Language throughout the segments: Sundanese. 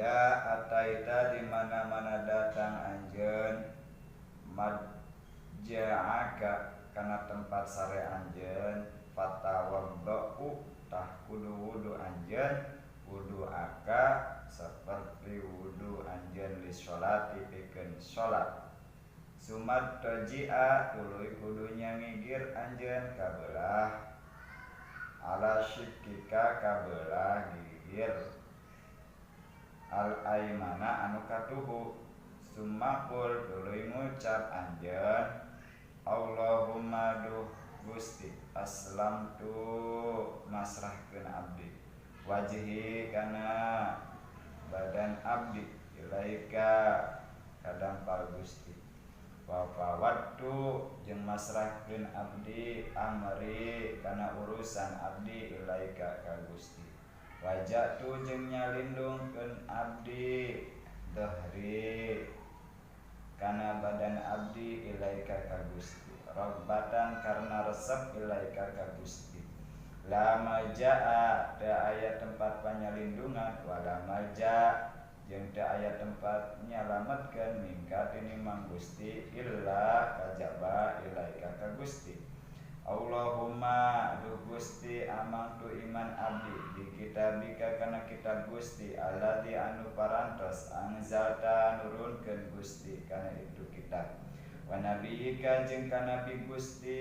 Idza ataita di mana-mana datang anjeun madja'aka kana tempat sare anjeun fatawaddau tah kudu wudu anjeun wuduaka seperti wudu anjeun li sholati pikeun salat sumat tajia tuluy kudu nyangigir anjeun kabelah ala syikkika kabelah gigir al aimana anu katuhu summa qul tuluy ngucap anjeun Allahumma duh Gusti aslamtu masrahkeun abdi wajhi kana badan abdi ilaika kadampal Gusti wa fawattu jeung masrahkeun abdi amri kana urusan abdi ilaika ka Gusti wajatu jeung nyalindungkeun abdi dahri kana badan abdi ilaika ka Gusti rabbatan karena resep ilaika ka Gusti la malja'a teu aya tempat panyalindungan wala malja jeung teu aya tempat nyalametkeun mingka tinimbang Gusti illa kajaba ilaika ka Gusti. Allahumma duh Gusti amangtu iman abdi bi kitabika kana kitab Gusti alladzi anu parantos anzalta nurunkeun Gusti kana itu kitab wa nabiyika jeung kana nabi Gusti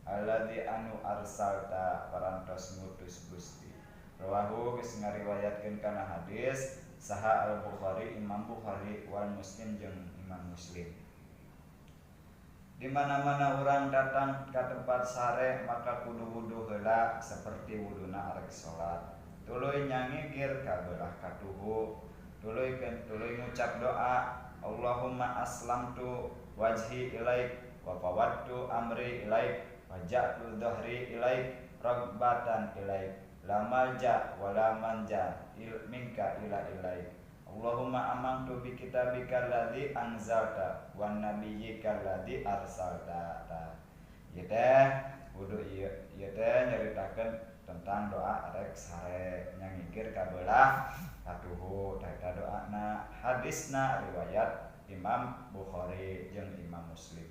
alladzi anu arsalta parantos ngutus Gusti. Rawahu geus ngariwayatkeun kana hadis saha Al Bukhari Imam Bukhari wal Muslim jeung Imam Muslim. Di mana-mana orang datang ke tempat sare maka kudu wudu heula seperti wuduna arek salat. Tuluy nyangigir ka beulah katuhu, tuluy ngucap doa Allahumma aslamtu wajhi ilaik wa fawattu amri ilaik wa ja'tu dhahri ilaik ragbatan ilaik la malja wa la manja minka ila ilaik. Allahumma amantu bi kitabika alladzi anzalta wan nabiyyika alladzi arsalta. Ieu teh wudu ieu teh nyaritakeun tentang doa rek sare nyangigir ka beulah katuhu. Tah eta doana, hadisna riwayat Imam Bukhari jeung Imam Muslim.